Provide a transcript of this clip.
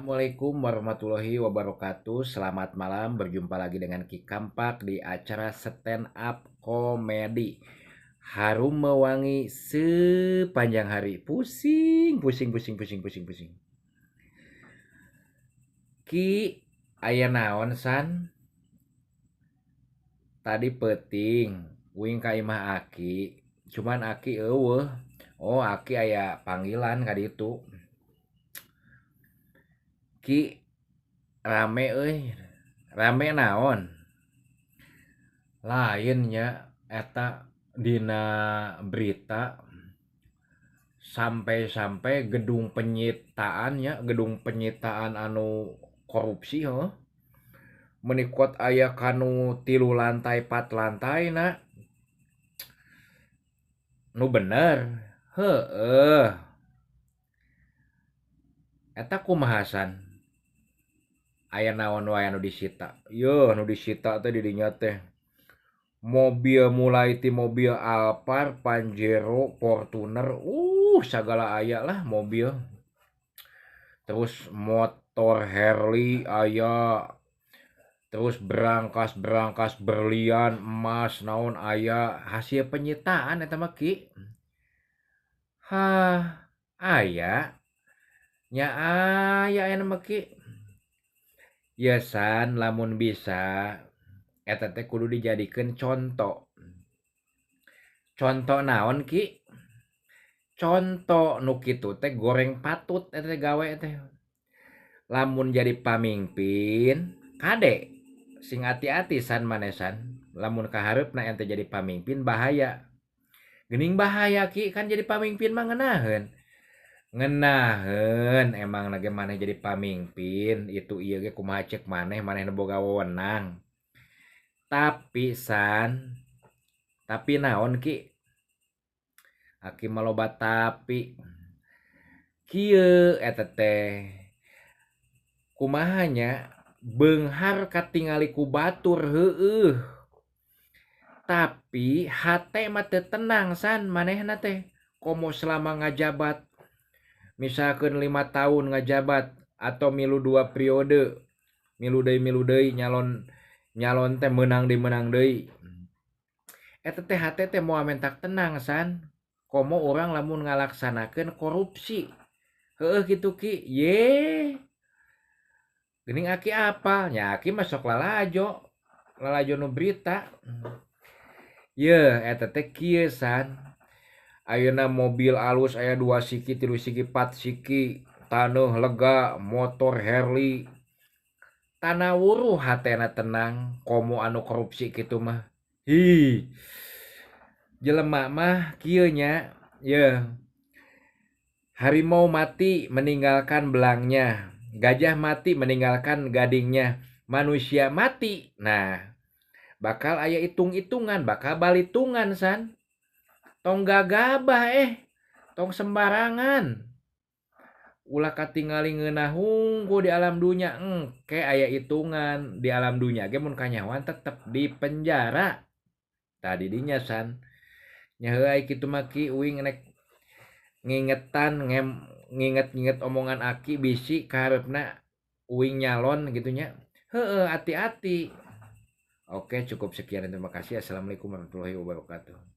Assalamualaikum warahmatullahi wabarakatuh. Selamat malam, berjumpa lagi dengan Ki Kampak di acara stand up komedi. Harum mewangi sepanjang hari. Pusing, pusing, pusing, pusing, pusing, pusing. Ki, aya naon san? Tadi peuting, uing ka imah Aki. Cuman Aki eueuh. Oh, Aki aya panggilan ka ditu. Ki, rame euy. Rame naon? Lain nya eta dina berita sampai-sampai gedung penyitaan nya, gedung penyitaan anu korupsi heuh. Meuni kuat aya kanu 3 lantai 4 lantai na. Nu bener. Heueuh. Eta kumaha san? Aya naon wae anu disita? Yeuh, nu disita teh di dinya teh. Mobil mulai ti mobil Alphard, Pajero, Fortuner, sagala aya lah mobil. Terus motor Harley aya. Terus berangkas-berangkas berlian, emas, naon aya, hasil penyitaan eta mah Ki. Hah, aya. Nya aya aya mah Ki. Ya san, lamun bisa eta teh kudu dijadikeun conto. Conto naon Ki? Conto nu kitu teh goreng patut eta teh gawe teh. Lamun jadi pamimpin, kade sing hati-hati san manesan. Lamun kahareupna ente jadi pamimpin bahaya. Geuning bahaya Ki, kan jadi pamimpin mah ngeunaheun. Ngeunaheun emang ge maneh jadi pamimpin, itu ieu ge kumaha ceuk maneh, maneh nu boga wewenang. Tapi san, tapi naon Ki? Aki mah loba tapi. Kieu eta teh. Kumaha nya beunghar katingali ku batur heueuh. Tapi hate mah teu tenang san manehna teh. Komo selama ngajabat. Misalkan 5 tahun ngajabat atau milu 2 periode, milu deui nyalon, nyalon teh meunang deui, meunang deui. Eta teh hate teh moal mentak tenang san. Komo urang lamun ngalaksanakeun korupsi. Heueuh kitu Ki. Ye. Geuning Aki apal? Nya Aki mah sok lalajo. Lalajo nu berita. Yeuh eta teh kieu san. Ayeuna mobil alus aya 2 siki, 3 siki, 4 siki, taneuh lega, motor Harley. Tanah wuruh hatena tenang, komo anu korupsi kitu mah. Hi. Jelema mah kieu nya, yeuh. Harimau mati meninggalkan belangnya, gajah mati meninggalkan gadingnya, manusia mati. Nah, bakal aya hitung-hitungan, bakal balitungan san. Tong gagabah tong sembarangan. Ulah katingali ngeunah hungku di alam dunya, engke aya hitungan di alam dunya ge mun kanyahoan tetep di penjara. Tadi dinya san. Nya heuh ai kitu mah Ki, uing nek ngingetan, nginget-nginget omongan Aki bisi kahareupna uing nyalon gitu nya. Heueuh, hati-hati. Oke, cukup sekian dan terima kasih. Assalamualaikum warahmatullahi wabarakatuh.